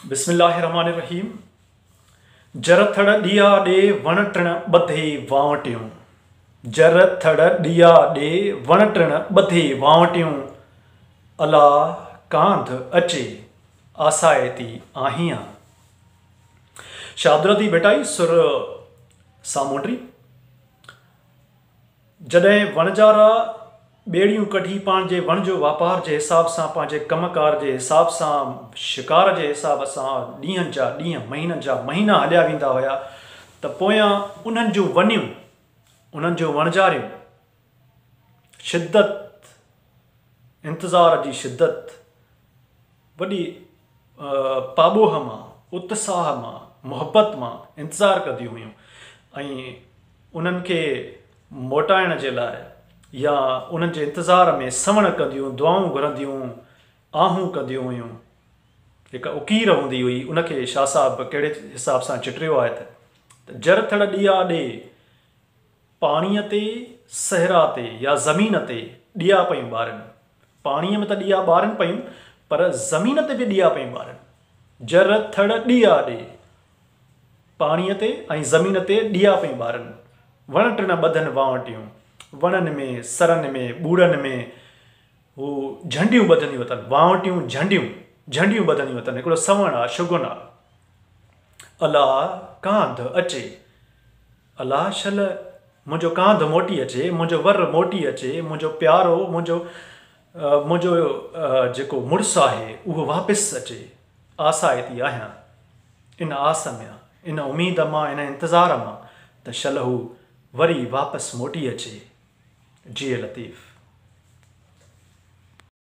بسم الله الرحمٰن الرحيم جر ٿڙ ڏيئا ڏي وڻ ٽڻ ٻڌي وانوٽيون جر ٿڙ ڏيئا ڏي وڻ ٽڻ ٻڌي وانوٽيون الا ڪانڌ اچي آسائتي آهيان شاهه عبداللطيف ڀٽائي سر سامونڊي جڏهن وڻجارا ٻيڙيون ڪڍي پنهنجي وڻج واپار جي حساب سان پنهنجي ڪم ڪار جي حساب سان شڪار جي حساب سان ڏينهن جا ڏينهن مهينن جا مهينا هليا ويندا هيا ته پويان انهن جون ونيون انهن جون وڻجاريون شدت انتظار جي شدت وڏي پاٻوهه مان، اتساهه مان، محبت مان انتظار ڪنديون هيون ۽ انهن کي موٽائڻ جي لاء يا انهن جي انتظار ۾ سوڻ ڪنديون، دعائون گهرنديون، آهون ڪنديون هيون. هڪ اڪير هوندي هئي، ان کي شاهه صاحب ڪهڙي حساب سان چٽريو آهي ته جر ٿڙ ڏيئا ڏي. پاڻيء تي، صحرا تي يا زمين تي ڏيئا پيون ٻارن. پاڻيء ۾ ته ڏيئا ٻارن پيون، پر زمين تي به ڏيئا پيون ٻارن. جر ٿڙ ڏيئا ڏي. پاڻيء تي ۽ زمين تي ڏيئا پيون ٻارن. وڻ ٽڻ ٻڌن وانوٽيون. وڻن ۾، سرن ۾، ٻوڙن ۾ هو جهنڊيون ٻڌنديون وتن. وانوٽيون جهنڊيون، جهنڊيون ٻڌنديون وتن. هڪڙو سوڻ آ، شگن آ. الا ڪانڌ اچي. الا شل منهنجو ڪانڌ موٽي اچي، منهنجو ور موٽي اچي، منهنجو پيارو، منهنجو منهنجو جيڪو مڙس آهي اهو واپس اچي، آسائتي آهيان، ان آس ۾ ان اميد مان، ان انتظار مان ته شل هو وري واپس موٽي اچي. جيئي لطيف.